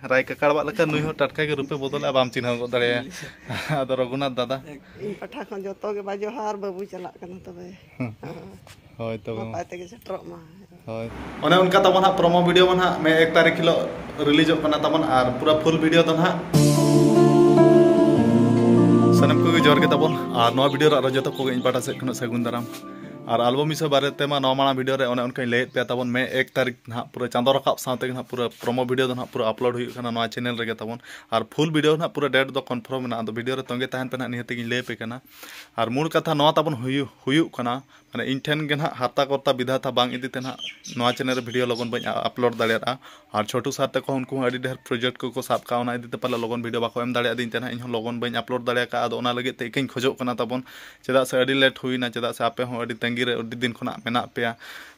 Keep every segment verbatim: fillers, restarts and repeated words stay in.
ᱨᱟᱭ ᱠᱟᱠᱲᱟᱣᱟᱜ ᱞᱮᱠᱟ ᱱᱩᱭ ᱦᱚᱸ ᱴᱟᱴᱠᱟ ᱜᱮ ᱨᱩᱯᱮ ᱵᱚᱫᱚᱞᱮᱜᱼᱟ, ᱵᱟᱢ ᱪᱤᱱᱦᱟᱹᱣ ᱜᱚᱫ ᱫᱟᱲᱮᱭᱟᱭᱟ᱾ ᱟᱫᱚ ᱨᱚᱜᱷᱩᱱᱟᱛᱷ ᱫᱟᱫᱟ᱾ ᱤᱧ ᱯᱟᱦᱴᱟ ᱠᱷᱚᱱ ᱡᱚᱛᱚ ᱜᱮ ᱵᱟᱡᱚᱦᱟᱨ, ᱵᱟᱹᱵᱩ ᱪᱟᱞᱟᱜ ᱠᱟᱱᱟ ᱛᱚᱵᱮ᱾ ᱦᱳᱭ ᱛᱚᱵᱮ᱾ ᱱᱟᱯᱟᱭ ᱛᱮᱜᱮ ᱥᱮᱴᱮᱨᱚᱜ ᱢᱟ᱾ ᱦᱳᱭ᱾ ᱚᱱᱮ ᱚᱱᱠᱟ ᱛᱟᱵᱚᱱ ᱦᱟᱸᱜ promo video ᱢᱟ ᱱᱟᱦᱟᱜ ᱢᱮ ᱮᱠ ᱛᱟᱹᱨᱤᱠᱷ ᱦᱤᱞᱳᱜ releaseᱚᱜ ᱠᱟᱱᱟ ᱛᱟᱵᱚᱱ, ᱟᱨ ᱯᱩᱨᱟᱹ full video ᱫᱚ ᱱᱟᱦᱟᱜ ᱥᱟᱱᱟᱢ ᱠᱚᱜᱮ ᱡᱚᱦᱟᱨ ᱜᱮ ᱛᱟᱵᱚᱱ, ᱟᱨ ᱱᱚᱣᱟ video ᱨᱮ ᱟᱨᱚ ᱡᱚᱛᱚ ᱠᱚᱜᱮ ᱤᱧ ᱯᱟᱦᱴᱟ ᱥᱮᱫ ᱠᱷᱚᱱᱟᱜ ᱥᱟᱹᱜᱩᱱ ᱫᱟᱨᱟᱢ᱾ ᱟᱨ album ᱵᱤᱥᱚᱭ ᱵᱟᱨᱮ ᱛᱮᱢᱟ ᱱᱚᱣᱟ ᱢᱟᱲᱟᱝ video ᱨᱮ ᱚᱱᱮ ᱚᱱᱠᱟᱧ ᱞᱟᱹᱭᱮᱫ ᱯᱮᱭᱟ ᱛᱟᱵᱚᱱ, ᱢᱮ ᱮᱠ ᱛᱟᱹᱨᱤᱠᱷ ᱱᱟᱦᱟᱜ ᱯᱩᱨᱟᱹ ᱪᱟᱸᱫᱚ ᱨᱟᱠᱟᱵ ᱥᱟᱶ ᱛᱮᱜᱮ ᱱᱟᱦᱟᱜ ᱯᱩᱨᱟᱹ promo video ᱫᱚ ᱱᱟᱦᱟᱜ ᱯᱩᱨᱟᱹ upload ᱦᱩᱭᱩᱜ ᱠᱟᱱᱟ ᱱᱚᱣᱟ channel ᱨᱮᱜᱮ ᱛᱟᱵᱚᱱ᱾ ᱟᱨ full video ᱱᱟᱦᱟᱜ ᱯᱩᱨᱟᱹ date ᱫᱚ confirm ᱢᱮᱱᱟᱜᱼᱟ, ᱟᱫᱚ video ᱨᱮ ᱛᱚᱸᱜᱮ ᱛᱟᱦᱮᱱ ᱯᱮ ᱱᱟᱦᱟᱜ, ᱱᱤᱦᱟᱹᱛ ᱜᱤᱧ ᱞᱟᱹᱭ ᱟᱯᱮ ᱠᱟᱱᱟ᱾ ᱟᱨ ᱢᱩᱲ ᱠᱟᱛᱷᱟ ᱱᱚᱣᱟ ᱛᱟᱵᱚᱱ ᱦᱩᱭᱩᱜ, ᱦᱩᱭᱩᱜ ᱠᱟᱱᱟ, ᱢᱟᱱᱮ ᱤᱧ ᱴᱷᱮᱱ ᱜᱮ ᱱᱟᱦᱟᱜ ᱦᱟᱨᱛᱟ ᱠᱚᱨᱛᱟ ᱵᱤᱫᱷᱟᱛᱟ ᱵᱟᱝ ᱤᱫᱤ ᱛᱮ ᱱᱟᱦᱟᱜ ᱱᱚᱣᱟ channel ᱨᱮ video ᱞᱚᱜᱚᱱ ᱵᱟᱹᱧ upload ᱫᱟᱲᱮᱭᱟᱜᱼᱟ᱾ ᱟᱨ ᱪᱷᱳᱴᱩ sir ᱛᱟᱠᱚ ᱩᱱᱠᱩ ᱦᱚᱸ ᱟᱹᱰᱤ ᱰᱷᱮᱨ project ᱠᱚᱠᱚ ᱥᱟᱵ ᱠᱟᱜᱼᱟ, ᱚᱱᱟ ᱤᱫᱤ ᱛᱮ ᱯᱟᱞᱮ ᱞᱚᱜᱚᱱ video ᱵᱟᱠᱚ ᱮᱢ ᱫᱟᱲᱮᱭᱟᱫᱤᱧ ᱛᱮ ᱱᱟᱦᱟᱜ ᱤᱧ ᱦᱚᱸ ᱞᱚᱜᱚᱱ ᱵᱟᱹᱧ upload ᱫᱟᱲᱮ ᱟᱠᱟᱫᱼᱟ᱾ ᱟᱫᱚ ᱚᱱᱟ ᱞᱟᱹᱜᱤᱫ ᱛᱮ ᱤᱠᱟᱹᱧ ᱠᱷᱚᱡᱚᱜ ᱠᱟᱱᱟ ᱛᱟᱵᱚᱱ, ᱪᱮᱫᱟᱜ ᱥᱮ ᱟᱹᱰᱤ late ᱦᱩᱭᱱᱟ, ᱪᱮᱫᱟᱜ ᱥᱮ ᱟᱯᱮ ᱦᱚᱸ ᱟᱹᱰᱤ ᱛᱟᱺᱜᱤ ᱨᱮ ᱟᱹᱰᱤ ᱫᱤᱱ ᱠᱷᱚᱱᱟᱜ ᱢᱮᱱᱟᱜ ᱯᱮᱭᱟ᱾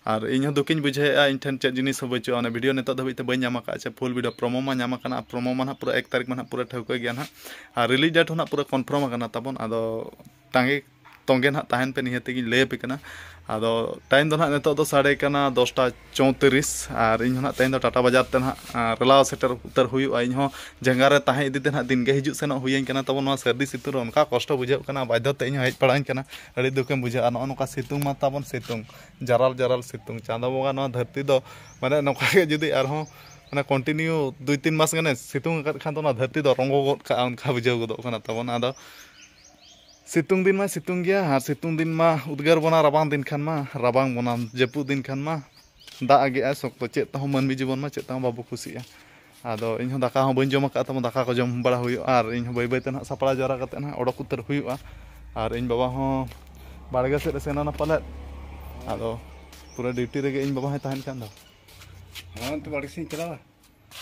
ᱟᱨ ᱤᱧ ᱦᱚᱸ ᱫᱩᱠᱤᱧ ᱵᱩᱡᱷᱟᱹᱣᱮᱫᱼᱟ, ᱤᱧ ᱴᱷᱮᱱ ᱪᱮᱫ ᱡᱤᱱᱤᱥ ᱦᱚᱸ ᱵᱟᱹᱪᱩᱜᱼᱟ, ᱚᱱᱟ video ᱱᱤᱛᱚᱜ ᱫᱷᱟᱹᱵᱤᱡ ᱛᱮ ᱵᱟᱹᱧ ᱧᱟᱢ ᱟᱠᱟᱫᱼᱟ, ᱪᱮ full video promo ᱢᱟ ᱧᱟᱢ ᱟᱠᱟᱱᱟ, promo ᱢᱟ ᱱᱟᱦᱟᱜ ᱯᱩᱨᱟᱹ ᱮᱠ ᱛᱟᱹᱨᱤᱠᱷ ᱢᱟ ᱱᱟᱦᱟᱜ ᱯᱩᱨᱟᱹ ᱴᱷᱟᱹᱣᱠᱟᱹ ᱜᱮᱭᱟ ᱱᱟᱦᱟᱜ, ᱟᱨ release date ᱦᱚᱸ ᱱᱟᱦᱟᱜ ᱯᱩᱨᱟᱹ confirm ᱟᱠᱟᱱᱟ ᱛᱟᱵᱚᱱ᱾ ᱟᱫᱚ ᱛᱟᱸᱜᱮ ᱛᱚᱸᱜᱮ ᱱᱟᱦᱟᱜ ᱛᱟᱦᱮᱱ ᱯᱮ, ᱱᱤᱦᱟᱹᱛ ᱜᱤᱧ ᱞᱟᱹᱭ ᱟᱯᱮ ᱠᱟᱱᱟ᱾ ᱟᱫᱚ time ᱫᱚ ᱱᱟᱦᱟᱜ ᱱᱤᱛᱚᱜ ᱫᱚ ᱥᱟᱰᱮ ᱠᱟᱱᱟ ᱫᱚᱥᱴᱟ ᱪᱳᱭᱛᱨᱤᱥ, ᱟᱨ ᱤᱧ ᱦᱚᱸ ᱱᱟᱦᱟᱜ ᱛᱮᱦᱮᱧ ᱫᱚ ᱴᱟᱴᱟ ᱵᱟᱡᱟᱨ ᱛᱮ ᱱᱟᱦᱟᱜ, ᱟᱸ, ᱨᱮᱞᱟᱣ ᱥᱮᱴᱮᱨ ᱩᱛᱟᱹᱨ ᱦᱩᱭᱩᱜᱼᱟ᱾ ᱤᱧ ᱦᱚᱸ ᱡᱟᱸᱜᱟ ᱨᱮ ᱛᱟᱦᱮᱸ ᱤᱫᱤ ᱛᱮ ᱱᱟᱦᱟᱜ ᱫᱤᱱ ᱜᱮ ᱦᱤᱡᱩᱜ ᱥᱮᱱᱚᱜ ᱦᱩᱭᱟᱹᱧ ᱠᱟᱱᱟ ᱛᱟᱵᱚᱱ ᱱᱚᱣᱟ ᱥᱟᱹᱨᱫᱤ ᱥᱤᱛᱩᱝ ᱨᱮ, ᱚᱱᱠᱟ ᱠᱚᱥᱴᱚ ᱵᱩᱡᱷᱟᱹᱜ ᱠᱟᱱᱟ, ᱵᱟᱫᱽᱫᱷᱚ ᱛᱮ ᱤᱧ ᱦᱚᱸ ᱦᱮᱡ ᱯᱟᱲᱟᱣᱟᱹᱧ ᱠᱟᱱᱟ᱾ ᱟᱹᱰᱤ ᱫᱩᱠᱮᱢ ᱵᱩᱡᱷᱟᱹᱣᱟ᱾ ᱱᱚᱜᱼᱚ ᱱᱚᱝᱠᱟ ᱥᱤᱛᱩᱝ ᱢᱟ ᱛᱟᱵᱚᱱ ᱥᱤᱛᱩᱝ, ᱡᱟᱨᱟᱞ ᱡᱟᱨᱟᱞ ᱥᱤᱛᱩᱝ᱾ ᱪᱟᱸᱫᱚ ᱵᱚᱸᱜᱟ ᱱᱚᱣᱟ ᱫᱷᱟᱹᱨᱛᱤ ᱫᱚ ᱢᱟᱱᱮ ᱱᱚᱝᱠᱟ ᱜᱮ ᱡᱩᱫᱤ ᱟᱨᱦᱚᱸ ᱢᱟᱱᱮ continue ᱫᱩᱭ ᱛᱤᱱ ᱢᱟᱥ ᱜᱟᱱᱮ ᱥᱤᱛᱩᱝ ᱟᱠᱟᱫ ᱠᱷᱟᱱ ᱫᱚ ᱚᱱᱟ ᱫᱷᱟᱹᱨᱛᱤ ᱫᱚ ᱨᱚᱸᱜᱚ ᱜᱚᱫ ᱠᱟᱜᱼᱟ, ᱚᱱᱠᱟ ᱵᱩᱡᱷᱟᱹᱣ ᱜᱚᱫᱚᱜ ᱠᱟᱱᱟ ᱛᱟᱵᱚᱱ᱾ ᱟᱫᱚ ᱥᱤᱛᱩᱝ ᱫᱤᱱ ᱢᱟ ᱥᱤᱛᱩᱝ ᱜᱮᱭᱟ, ᱟᱨ ᱥᱤᱛᱩᱝ ᱫᱤᱱ ᱢᱟ ᱩᱫᱽᱜᱟᱹᱨ ᱵᱚᱱᱟ, ᱨᱟᱵᱟᱝ ᱫᱤᱱ ᱠᱷᱟᱱ ᱢᱟ ᱨᱟᱵᱟᱝ ᱵᱚᱱᱟ, ᱡᱟᱹᱯᱩᱫ ᱫᱤᱱ ᱠᱷᱟᱱ ᱢᱟ ᱫᱟᱜ ᱜᱮᱜᱼᱟᱭ ᱥᱚᱠᱛᱚ᱾ ᱪᱮᱫ ᱛᱮᱦᱚᱸ ᱢᱟᱹᱱᱢᱤ ᱡᱤᱵᱚᱱ ᱢᱟ ᱪᱮᱫ ᱛᱮᱦᱚᱸ ᱵᱟᱵᱚ ᱠᱩᱥᱤᱜᱼᱟ᱾ ᱟᱫᱚ ᱤᱧᱦᱚᱸ ᱫᱟᱠᱟ ᱦᱚᱸ ᱵᱟᱹᱧ ᱡᱚᱢ ᱟᱠᱟᱫ ᱛᱟᱵᱚᱱ, ᱫᱟᱠᱟ ᱠᱚ ᱡᱚᱢ ᱵᱟᱲᱟ ᱦᱩᱭᱩᱜᱼᱟ, ᱟᱨ ᱤᱧᱦᱚᱸ ᱵᱟᱹᱭ ᱵᱟᱹᱭ ᱛᱮ ᱱᱟᱦᱟᱜ ᱥᱟᱯᱲᱟᱣ ᱡᱟᱣᱨᱟ ᱠᱟᱛᱮ ᱱᱟᱦᱟᱜ ᱚᱰᱚᱠ ᱩᱛᱟᱹᱨ ᱦᱩᱭᱩᱜᱼᱟ᱾ ᱟᱨ ᱤᱧ ᱵᱟᱵᱟ ᱦᱚᱸ ᱵᱟᱲᱜᱮ ᱥᱮᱫ ᱮ ᱥᱮᱱ ᱮᱱᱟ ᱯᱟᱞᱮᱫ, ᱟᱫᱚ ᱯᱩᱨᱟᱹ duty ᱨᱮᱜᱮ ᱤᱧ ᱵᱟᱵᱟ ᱦᱚᱸᱭ ᱛᱟᱦᱮᱱ ᱠᱟᱱ ᱫᱚ᱾ ᱦᱚᱸ, ᱚᱱᱛᱮ ᱵᱟᱲᱜᱮ ᱥᱮᱫ ᱤᱧ ᱪᱟᱞᱟᱣᱟ᱾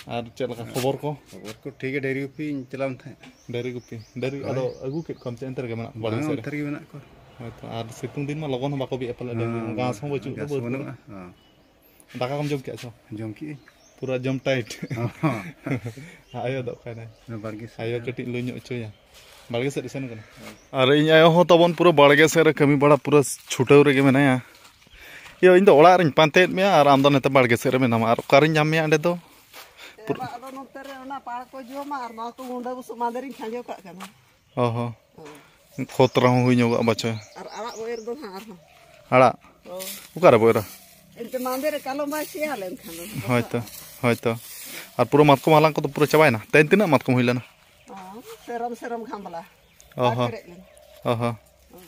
ᱟᱨ ᱪᱮᱫ ᱞᱮᱠᱟ ᱠᱷᱚᱵᱚᱨ ᱠᱚ? ᱠᱷᱚᱵᱚᱨ ᱠᱚ ᱴᱷᱤᱠ ᱜᱮ, ᱰᱟᱹᱝᱨᱤ ᱜᱩᱯᱤᱧ ᱪᱟᱞᱟᱣ ᱞᱮᱱ ᱛᱟᱦᱮᱸᱫ᱾ ᱰᱟᱹᱝᱨᱤ ᱜᱩᱯᱤ? ᱰᱟᱹᱝᱨᱤ ᱦᱳᱭ᱾ ᱟᱫᱚ ᱟᱹᱜᱩ ᱠᱮᱫ ᱠᱚᱣᱟᱢ ᱪᱮ ᱚᱱᱛᱮ ᱨᱮᱜᱮ ᱢᱮᱱᱟᱜ ᱠᱚᱣᱟ ᱵᱟᱲᱜᱮ ᱵᱟᱝ, ᱥᱮᱫ ᱨᱮ? ᱚᱱᱛᱮ ᱨᱮᱜᱮ ᱢᱮᱱᱟᱜ ᱠᱚᱣᱟ᱾ ᱦᱳᱭ ᱛᱚ, ᱟᱨ ᱥᱤᱛᱩᱝ ᱫᱤᱱ ᱢᱟ ᱞᱚᱜᱚᱱ ᱦᱚᱸ ᱵᱟᱠᱚ ᱵᱤᱜᱼᱟ ᱯᱟᱞᱮ ᱰᱟᱹᱝᱨᱤ ᱦᱚᱸ, ᱦᱚᱸ, ᱜᱷᱟᱥ ᱦᱚᱸ ᱵᱟᱹᱪᱩᱜ ᱫᱚ ᱜᱷᱟᱥ ᱵᱟᱹᱫᱽ ᱠᱚᱨᱮ᱾ ᱵᱟᱹᱱᱩᱜᱼᱟ᱾ ᱦᱚᱸ᱾ ᱫᱟᱠᱟ ᱠᱚᱢ ᱡᱚᱢ ᱠᱮᱜᱼᱟ ᱥᱮ ᱵᱟᱝ? ᱡᱚᱢ ᱠᱮᱜᱼᱟᱹᱧ᱾ ᱯᱩᱨᱟᱹ ᱡᱚᱢ tight᱾ ᱦᱚᱸ᱾ ᱟᱭᱳ ᱫᱚ ᱚᱠᱟᱭ ᱱᱟᱭ? ᱚᱱᱟ ᱵᱟᱲᱜᱮ ᱥᱮᱫ ᱟᱭᱳ ᱨᱮ᱾ ᱠᱟᱹᱴᱤᱡ ᱞᱩ ᱧᱚᱜ ᱦᱚᱪᱚᱭᱟ᱾ ᱵᱟᱲᱜᱮ ᱥᱮᱫ ᱤᱥᱤᱱ ᱠᱟᱱᱟ᱾ ᱟᱨ ᱤᱧ ᱟᱭᱳ ᱦᱚᱸ ᱛᱟᱵᱚᱱ ᱯᱩᱨᱟᱹ ᱵᱟᱲᱜᱮ ᱥᱮᱫ ᱨᱮ ᱠᱟᱹᱢᱤ ᱵᱟᱲᱟ ᱯᱩᱨᱟᱹ ᱪᱷᱩᱴᱟᱹᱣ ᱨᱮᱜᱮ ᱢᱮᱱᱟᱭᱟ᱾ ᱤᱭᱟᱹ, ᱤᱧ ᱫᱚ ᱚᱲᱟᱜ ᱨᱤᱧ ᱯᱟᱱᱛᱮᱭᱮᱫ ᱢᱮᱭᱟ ᱟᱨ ᱟᱢ ᱫᱚ ᱱᱚᱛᱮ ᱵᱟᱲᱜᱮ ᱥᱮᱫ ᱨᱮ ᱢᱮᱱᱟᱢᱟ᱾ ᱟᱨ ᱚᱠᱟᱨᱤᱧ ᱧᱟᱢ ᱢᱮᱭᱟ ᱚᱸᱰᱮ ᱫᱚ? ᱯᱩᱨ- ᱟᱫᱚ ᱱᱚᱛᱮ ᱨᱮ ᱚᱱᱟ ᱯᱟᱲ ᱠᱚ ᱡᱚᱢᱟ ᱟᱨ ᱱᱚᱣᱟ ᱠᱚ ᱜᱩᱸᱰᱟᱹ ᱵᱩᱥᱩᱵ ᱢᱟᱫᱮᱨᱤᱧ ᱠᱷᱟᱸᱡᱚ ᱠᱟᱜ ᱠᱟᱱᱟ᱾ ᱚ ᱦᱚᱸ᱾ ᱦᱳᱭ᱾ ᱠᱷᱚᱛ ᱨᱮᱦᱚᱸ ᱦᱩᱭ ᱧᱚᱜᱚᱜᱼᱟ ᱵᱟᱪᱷᱟ᱾ ᱟᱨ ᱟᱲᱟᱜ ᱠᱚ ᱮᱨ ᱫᱚ ᱱᱟᱦᱟᱜ ᱟᱨᱦᱚᱸ᱾ ᱟᱲᱟᱜ? ᱦᱳᱭ᱾ ᱚᱠᱟ ᱨᱮᱵᱚ ᱮᱨᱟ? ᱮᱱᱛᱮ ᱢᱟᱫᱮ ᱨᱮ ᱠᱟᱞᱚᱢ ᱵᱟᱭ ᱥᱮᱭᱟ ᱞᱮᱱᱠᱷᱟᱱ ᱫᱚ᱾ ᱦᱳᱭ ᱛᱚ, ᱦᱳᱭ ᱛᱚ᱾ ᱟᱨ ᱯᱩᱨᱟᱹ ᱢᱟᱛᱠᱚᱢ ᱦᱟᱞᱟᱝ ᱠᱚᱫᱚ ᱯᱩᱨᱟᱹ ᱪᱟᱵᱟᱭᱮᱱᱟ? ᱛᱮᱦᱮᱧ ᱛᱤᱱᱟᱹᱜ ᱢᱟᱛᱠᱚᱢ ᱦᱩᱭ ᱞᱮᱱᱟ? ᱦᱚᱸ, ᱥᱮᱨᱚᱢ ᱥᱮᱨᱚᱢ ᱜᱷᱟᱢᱵᱽᱞᱟ᱾ ᱚ ᱵᱟᱝ ᱦᱚᱸ᱾ ᱯᱮᱨᱮᱡ ᱞᱮᱱᱟ᱾ ᱚ ᱦᱚᱸ᱾ ᱦᱚᱸ᱾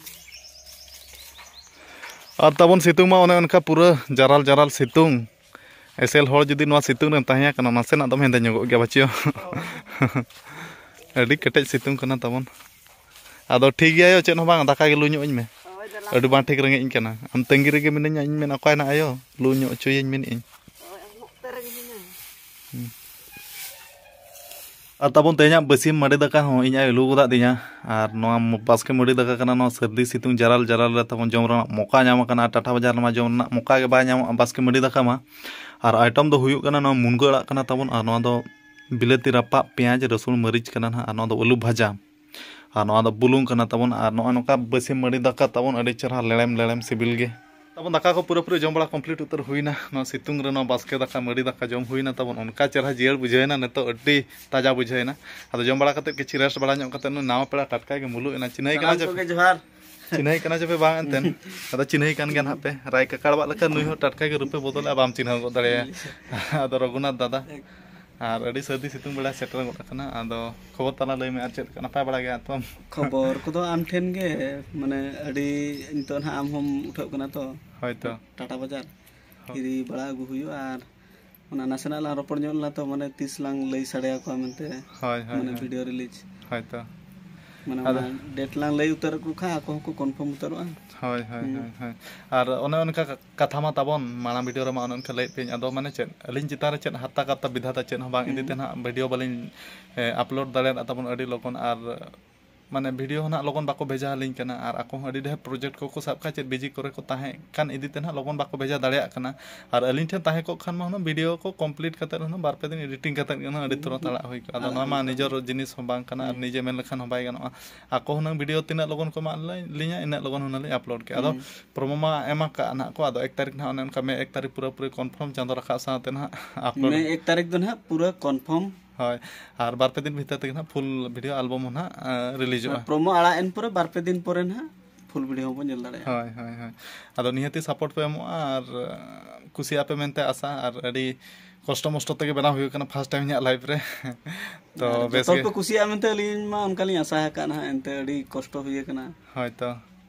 ᱟᱨ ᱛᱟᱵᱚᱱ ᱥᱤᱛᱩᱝ ᱢᱟ ᱚᱱᱮ ᱚᱱᱠᱟ ᱯᱩᱨᱟᱹ ᱡᱟᱨᱟᱞ ᱡᱟᱨᱟᱞ ᱥᱤᱛᱩᱝ᱾ ᱮᱥᱮᱞ ᱦᱚᱲ ᱡᱩᱫᱤ ᱱᱚᱣᱟ ᱥᱤᱛᱩᱝ ᱨᱮᱢ ᱛᱟᱦᱮᱸ ᱠᱟᱱᱟ, ᱱᱟᱥᱮᱱᱟᱜ ᱫᱚᱢ ᱦᱮᱸᱫᱮ ᱧᱚᱜᱚᱜ ᱜᱮᱭᱟ ᱵᱟᱹᱪᱤᱭᱟᱹ᱾ ᱦᱳᱭ᱾ ᱟᱹᱰᱤ ᱠᱮᱴᱮᱡ ᱥᱤᱛᱩᱝ ᱠᱟᱱᱟ ᱛᱟᱵᱚᱱ᱾ ᱟᱫᱚ ᱴᱷᱤᱠ ᱜᱮᱭᱟ ᱭᱳ, ᱪᱮᱫ ᱦᱚᱸ ᱵᱟᱝ, ᱫᱟᱠᱟ ᱜᱮ ᱞᱩ ᱧᱚᱜ ᱟᱹᱧ ᱢᱮ᱾ ᱦᱳᱭ, ᱫᱮᱞᱟ᱾ ᱟᱹᱰᱤ ᱵᱟᱝ ᱴᱷᱤᱠ ᱨᱮᱸᱜᱮᱡ ᱤᱧ ᱠᱟᱱᱟ᱾ ᱟᱢ ᱛᱟᱺᱜᱤ ᱨᱮᱜᱮ ᱢᱤᱱᱟᱹᱧᱟ, ᱤᱧ ᱢᱮᱱᱟ, "ᱚᱠᱟᱭᱮᱱᱟ ᱟᱭᱳ? ᱞᱩ ᱧᱚᱜ ᱦᱚᱪᱚᱭᱟᱹᱧ ᱢᱮᱱᱮᱫ ᱟᱹᱧ᱾" ᱦᱳᱭ, ᱟᱨ ᱱᱚᱛᱮ ᱨᱮᱜᱮ ᱢᱮᱱᱟᱭᱟ᱾ ᱦᱩᱸ᱾ ᱟᱨ ᱛᱟᱵᱚᱱ ᱛᱮᱦᱮᱧᱟᱜ ᱵᱟᱹᱥᱭᱟᱹᱢ ᱢᱟᱹᱰᱤ ᱫᱟᱠᱟ ᱦᱚᱸ ᱤᱧ ᱟᱭᱳ ᱞᱩ ᱜᱚᱫᱟᱜ ᱫᱤᱧᱟ᱾ ᱟᱨ ᱱᱚᱣᱟ ᱢ-, ᱵᱟᱥᱠᱮ ᱢᱟᱹᱰᱤ ᱫᱟᱠᱟ ᱠᱟᱱᱟ, ᱱᱚᱣᱟ ᱥᱟᱹᱨᱫᱤ ᱥᱤᱛᱩᱝ ᱡᱟᱨᱟᱞ ᱡᱟᱨᱟᱞ ᱨᱮ ᱛᱟᱵᱚᱱ ᱡᱚᱢ ᱨᱮᱱᱟᱜ ᱢᱚᱠᱟ ᱧᱟᱢ ᱟᱠᱟᱱᱟ᱾ ᱟᱨ ᱴᱟᱴᱟ ᱵᱟᱡᱟᱨ ᱨᱮᱢᱟ ᱡᱚᱢ ᱨᱮᱱᱟᱜ ᱢᱚᱠᱟ ᱜᱮ ᱵᱟᱭ ᱧᱟᱢᱚᱜᱼᱟ ᱵᱟᱥᱠᱮ ᱢᱟᱹᱰᱤ ᱫᱟᱠᱟ ᱢᱟ᱾ ᱟᱨ item ᱫᱚ ᱦᱩᱭᱩᱜ ᱠᱟᱱᱟ, ᱱᱚᱣᱟ ᱢᱩᱱᱜᱟᱹ ᱟᱲᱟᱜ ᱠᱟᱱᱟ ᱛᱟᱵᱚᱱ, ᱟᱨ ᱱᱚᱣᱟ ᱫᱚ ᱵᱤᱞᱟᱹᱛᱤ ᱨᱟᱯᱟᱜ, ᱯᱮᱸᱭᱟᱡᱽ, ᱨᱟᱹᱥᱩᱱ, ᱢᱟᱹᱨᱤᱪ ᱠᱟᱱᱟ ᱱᱟᱦᱟᱜ, ᱟᱨ ᱱᱚᱣᱟ ᱫᱚ ᱟᱹᱞᱩ ᱵᱷᱟᱡᱟ᱾ ᱟᱨ ᱱᱚᱣᱟ ᱫᱚ ᱵᱩᱞᱩᱝ ᱠᱟᱱᱟ ᱛᱟᱵᱚᱱ᱾ ᱟᱨ ᱱᱚᱜᱼᱚᱭ ᱱᱚᱝᱠᱟ ᱵᱟᱹᱥᱭᱟᱹᱢ ᱢᱟᱹᱰᱤ ᱫᱟᱠᱟ ᱛᱟᱵᱚᱱ, ᱟᱹᱰᱤ ᱪᱮᱦᱨᱟ ᱞᱮᱲᱮᱢ ᱞᱮᱲᱮᱢ ᱥᱤᱵᱤᱞ ᱜᱮ᱾ ᱛᱟᱵᱚᱱ ᱫᱟᱠᱟ ᱠᱚ ᱯᱩᱨᱟᱹᱯᱩᱨᱤ ᱡᱚᱢ ᱵᱟᱲᱟ complete ᱩᱛᱟᱹᱨ ᱦᱩᱭᱱᱟ᱾ ᱱᱚᱣᱟ ᱥᱤᱛᱩᱝ ᱨᱮ ᱱᱚᱣᱟ ᱵᱟᱥᱠᱮ ᱫᱟᱠᱟ, ᱢᱟᱹᱰᱤ ᱫᱟᱠᱟ ᱡᱚᱢ ᱦᱩᱭᱱᱟ ᱛᱟᱵᱚᱱ᱾ ᱚᱱᱠᱟ ᱪᱮᱦᱨᱟ ᱡᱤᱭᱟᱹᱲ ᱵᱩᱡᱷᱟᱹᱣᱮᱱᱟ, ᱱᱤᱛᱚᱜ ᱟᱹᱰᱤ ᱛᱟᱡᱟ ᱵᱩᱡᱷᱟᱹᱣᱮᱱᱟ᱾ ᱟᱫᱚ ᱡᱚᱢ ᱵᱟᱲᱟ ᱠᱟᱛᱮᱫ ᱠᱤᱪᱷᱩ rest ᱵᱟᱲᱟ ᱧᱚᱜ ᱠᱟᱛᱮᱫ ᱱᱩᱭ ᱱᱟᱣᱟ ᱯᱮᱲᱟ ᱴᱟᱴᱠᱟ ᱜᱮ ᱢᱩᱞᱩᱜ ᱮᱱᱟ᱾ ᱪᱤᱱᱦᱟᱹᱭ ᱠᱟᱱᱟ ᱥᱟᱱᱟᱢ ᱪᱮ? ᱠᱚᱜᱮ ᱡᱚᱦᱟᱨ᱾ ᱪᱤᱱᱦᱟᱹᱭ ᱠᱟᱱᱟ ᱪᱮ ᱯᱮ ᱵᱟᱝ ᱮᱱᱛᱮᱱ? ᱟᱫᱚ ᱪᱤᱱᱦᱟᱹᱭ ᱠᱟᱱ ᱜᱮᱭᱟ ᱱᱟᱦᱟᱜ ᱯᱮ᱾ ᱨᱟᱭ ᱠᱟᱠᱟᱲ ᱵᱟᱜ ᱞᱮᱠᱟ ᱱᱩᱭ ᱦᱚᱸ ᱴᱟᱴᱠᱟ ᱜᱮ ᱨᱩᱯᱮ ᱵᱚᱫᱚᱞᱮᱜᱼᱟ, ᱵᱟᱢ ᱪᱤᱱᱦᱟᱹᱣ ᱜᱚᱫ ᱫᱟᱲᱮᱭᱟᱭᱟ᱾ ᱟᱫᱚ ᱨᱚᱜᱷᱩᱱᱟᱛᱷ ᱫᱟᱫᱟ᱾ ᱟᱨ ᱟᱹᱰᱤ ᱥᱟᱹᱨᱫᱤ ᱥᱤᱛᱩᱝ ᱵᱮᱲᱟ ᱥᱮᱴᱮᱨ ᱜᱚᱫ ᱟᱠᱟᱱᱟ᱾ ᱟᱫᱚ ᱠᱷᱚᱵᱚᱨ ᱛᱟᱞᱟ ᱞᱟᱹᱭ ᱢᱮ, ᱟᱨ ᱪᱮᱫ ᱞᱮᱠᱟ, ᱱᱟᱯᱟᱭ ᱵᱟᱲᱟ ᱜᱮᱭᱟ ᱛᱚ? ᱠᱷᱚᱵᱚᱨ ᱠᱚᱫᱚ ᱟᱢ ᱴᱷᱮᱱ ᱜᱮ, ᱢᱟᱱᱮ, ᱟᱹᱰᱤ ᱱᱤᱛᱚᱜ ᱱᱟᱦᱟᱜ ᱟᱢ ᱦᱚᱸᱢ ᱩᱴᱷᱟᱹᱜ ᱠᱟᱱᱟ ᱛᱚ᱾ ᱦᱳᱭ ᱛᱚ᱾ ᱴᱟᱴᱟ ᱵᱟᱡᱟᱨ᱾ ᱦᱳᱭ᱾ ᱦᱤᱨᱤ ᱵᱟᱲᱟ ᱟᱹᱜᱩ ᱦᱩᱭᱩᱜᱼᱟ, ᱟᱨ ᱚᱱᱟ ᱱᱟᱥᱮᱱᱟᱜ ᱞᱟᱝ ᱨᱚᱯᱚᱲ ᱧᱚᱜ ᱞᱮᱱᱟ ᱛᱚ, ᱢᱟᱱᱮ, ᱛᱤᱥ ᱞᱟᱝ ᱞᱟᱹᱭ ᱥᱟᱰᱮ ᱟᱠᱚᱣᱟ ᱢᱮᱱᱛᱮ, ᱦᱳᱭ, ᱦᱳᱭ, ᱢᱟᱱᱮ, ᱦᱳᱭ᱾ video release᱾ ᱦᱳᱭ ᱛᱚ᱾ ᱢᱟᱱᱮ, ᱟᱫᱚ ᱚᱱᱟ date ᱞᱟᱝ ᱞᱟᱹᱭ ᱩᱛᱟᱹᱨ ᱟᱠᱚ ᱠᱷᱟᱱ ᱟᱠᱚ ᱦᱚᱸᱠᱚ confirm ᱩᱛᱟᱹᱨᱚᱜᱼᱟ᱾ ᱦᱳᱭ, ᱦᱳᱭ, ᱦᱩᱸ᱾ ᱦᱳᱭ, ᱦᱳᱭ᱾ ᱟᱨ ᱚᱱᱮ ᱚᱱᱠᱟ ᱠᱟᱛᱷᱟ ᱢᱟ ᱛᱟᱵᱚᱱ, ᱢᱟᱲᱟᱝ video ᱨᱮᱢᱟ ᱚᱱᱮ ᱚᱱᱠᱟ ᱞᱟᱹᱭᱮᱫ ᱯᱮᱭᱟᱹᱧ, ᱟᱫᱚ ᱢᱟᱱᱮ ᱪᱮᱫ, ᱟᱹᱞᱤᱧ ᱪᱮᱛᱟᱱ ᱨᱮ ᱪᱮᱫ ᱦᱟᱨᱛᱟ ᱠᱟᱨᱛᱟ ᱵᱤᱫᱷᱟᱛᱟ ᱪᱮᱫ ᱦᱚᱸ ᱵᱟᱝ ᱤᱫᱤ ᱦᱩᱸ᱾ ᱛᱮ ᱱᱟᱦᱟᱜ video ᱵᱟᱹᱞᱤᱧ, ᱮ, upload ᱫᱟᱲᱮᱭᱟᱫᱟ ᱛᱟᱵᱚᱱ ᱟᱹᱰᱤ ᱞᱚᱜᱚᱱ᱾ ᱟᱨ ᱢᱟᱱᱮ ᱵᱷᱤᱰᱤᱭᱳ ᱦᱚᱸ ᱱᱟᱦᱟᱜ ᱞᱚᱜᱚᱱ ᱵᱟᱠᱚ ᱵᱷᱮᱡᱟ ᱟᱹᱞᱤᱧ ᱠᱟᱱᱟ, ᱟᱨ ᱟᱠᱚ ᱦᱚᱸ ᱟᱹᱰᱤ ᱰᱷᱮᱨ ᱯᱨᱚᱡᱮᱠᱴ ᱠᱚᱠᱚ ᱥᱟᱵ ᱠᱟᱜᱼᱟ, ᱪᱮᱫ ᱵᱤᱡᱤ ᱠᱚᱨᱮ ᱠᱚ ᱛᱟᱦᱮᱸ ᱠᱟᱱ ᱤᱫᱤ ᱛᱮ ᱱᱟᱦᱟᱜ ᱞᱚᱜᱚᱱ ᱵᱟᱠᱚ ᱵᱷᱮᱡᱟ ᱫᱟᱲᱮᱭᱟᱜ ᱠᱟᱱᱟ᱾ ᱟᱨ ᱟᱹᱞᱤᱧ ᱴᱷᱮᱱ ᱛᱟᱦᱮᱸ ᱠᱚᱜ ᱠᱷᱟᱱ ᱢᱟ ᱦᱩᱱᱟᱹᱝ ᱵᱷᱤᱰᱤᱭᱳ ᱠᱚ ᱠᱚᱢᱯᱞᱤᱴ ᱠᱟᱛᱮᱫ ᱦᱩᱱᱟᱹᱝ ᱵᱟᱨ ᱯᱮ ᱫᱤᱱ ᱮᱰᱤᱴᱤᱝ ᱠᱟᱛᱮᱫ ᱜᱮ ᱦᱩᱱᱟᱹᱝ ᱟᱹᱰᱤ ᱛᱩᱨᱟᱹᱛ ᱟᱲᱟᱜ ᱦᱩᱭ ᱠᱚᱜᱼᱟ᱾ ᱟᱫᱚ ᱟᱲᱟᱜ ᱱᱚᱣᱟ ᱢᱟ ᱦᱩᱭ ᱠᱚᱜᱼᱟ᱾ ᱱᱤᱡᱮᱨ ᱡᱤᱱᱤᱥ ᱦᱚᱸ ᱵᱟᱝ ᱠᱟᱱᱟ, ᱟᱨ ᱦᱩᱸ᱾ ᱱᱤᱡᱮ ᱢᱮᱱ ᱞᱮᱠᱷᱟᱱ ᱦᱚᱸ ᱵᱟᱭ ᱜᱟᱱᱚᱜᱼᱟ᱾ ᱟᱠᱚ ᱦᱩᱱᱟᱹᱝ ᱵᱷᱤᱰᱤᱭᱳ ᱛᱤᱱᱟᱹᱜ ᱞᱚᱜᱚᱱ ᱠᱚ ᱮᱢᱟᱜ ᱞᱤᱧᱟ, ᱤᱱᱟᱹᱜ ᱞᱚᱜᱚᱱ ᱦᱩᱱᱟᱹᱝ ᱞᱤᱧ ᱟᱯᱞᱳᱰ ᱠᱮᱜᱼᱟ᱾ ᱟᱫᱚ ᱦᱩᱸ᱾ ᱯᱨᱳᱢᱳ ᱢᱟ ᱮᱢ ᱟᱠᱟᱫ ᱱᱟᱦᱟᱜ ᱠᱚ, ᱟᱫᱚ ᱮᱠ ᱛᱟᱹᱨᱤᱠᱷ ᱱᱟᱦᱟᱜ ᱚᱱᱮ ᱚᱱᱠᱟ ᱢᱮ ᱮᱠ ᱛᱟᱹᱨᱤᱠᱷ ᱯᱩᱨᱟᱹᱯᱩᱨᱤ ᱠᱚᱱᱯᱷᱟᱨᱢ ᱪᱟᱸᱫᱳ ᱨᱟᱠᱟᱵ ᱥᱟᱶᱛᱮ ᱱᱟᱦᱟᱜ ᱟᱯᱞᱳᱰ᱾ ᱢᱮ ᱮᱠ ᱛᱟᱹᱨᱤᱠᱷ ᱫᱚ ᱱᱟᱦᱟᱜ ᱯᱩᱨᱟᱹ ᱠᱚᱱᱯᱷᱟᱨᱢ᱾ ᱦᱳᱭ, ᱟᱨ ᱵᱟᱨ ᱯᱮ ᱫᱤᱱ ᱵᱷᱤᱛᱟᱹᱨ ᱛᱮᱜᱮ ᱱᱟᱦᱟᱜ ᱯᱷᱩᱞ ᱵᱷᱤᱰᱤᱭᱳ ᱟᱞᱵᱚᱢ ᱦᱚᱸ ᱱᱟᱦᱟᱜ, ᱮᱸ, ᱨᱤᱞᱤᱡᱚᱜᱼᱟ᱾ ᱯᱨᱳᱢᱳ ᱟᱲᱟᱜ ᱮᱱ ᱯᱚᱨᱮ ᱵᱟᱨ ᱯᱮ ᱫᱤᱱ ᱯᱚᱨᱮ ᱱᱟᱦᱟᱜ ᱯᱷᱩᱞ ᱵᱷᱤᱰᱤᱭᱳ ᱦᱚᱸᱵᱚᱱ ᱧᱮᱞ ᱫᱟᱲᱮᱭᱟᱜᱼᱟ᱾ ᱦᱳᱭ, ᱦᱳᱭ, ᱦᱳᱭ᱾ ᱟᱫᱚ ᱱᱤᱦᱟᱹᱛᱤ ᱥᱟᱯᱳᱨᱴ ᱯᱮ ᱮᱢᱚᱜᱼᱟ ᱟᱨ, ᱮᱸ, ᱠᱩᱥᱤᱭᱟᱜ ᱯᱮ ᱢᱮᱱᱛᱮ ᱟᱥᱟ, ᱟᱨ ᱟᱹᱰᱤ ᱠᱚᱥᱴᱚ ᱢᱚᱥᱴᱚ ᱛᱮᱜᱮ ᱵᱮᱱᱟᱣ ᱦᱩᱭᱩᱜ ᱠᱟᱱᱟ ᱯᱷᱟᱥᱴ ᱴᱟᱭᱤᱢ ᱤᱧᱟᱹᱜ ᱞᱟᱭᱤᱯᱷ ᱨᱮ᱾ ᱛᱚ, ᱟᱨ ᱵᱮᱥ ᱡᱚᱛᱚ ᱦᱚᱲ ᱜᱮ᱾ ᱯᱮ ᱠᱩᱥᱤᱭᱟᱜᱼᱟ ᱢᱮᱱᱛᱮ ᱟᱹᱞᱤᱧ ᱢᱟ ᱚᱱᱠᱟᱞᱤᱧ ᱟᱥᱟ ᱟᱠᱟᱫ ᱱᱟᱦᱟᱜ, ᱮᱱᱛᱮ ᱟᱹᱰᱤ ᱠᱚᱥᱴᱚ ᱦᱩᱭ ᱟᱠᱟᱱᱟ᱾ ᱦᱳᱭ ᱛᱚ᱾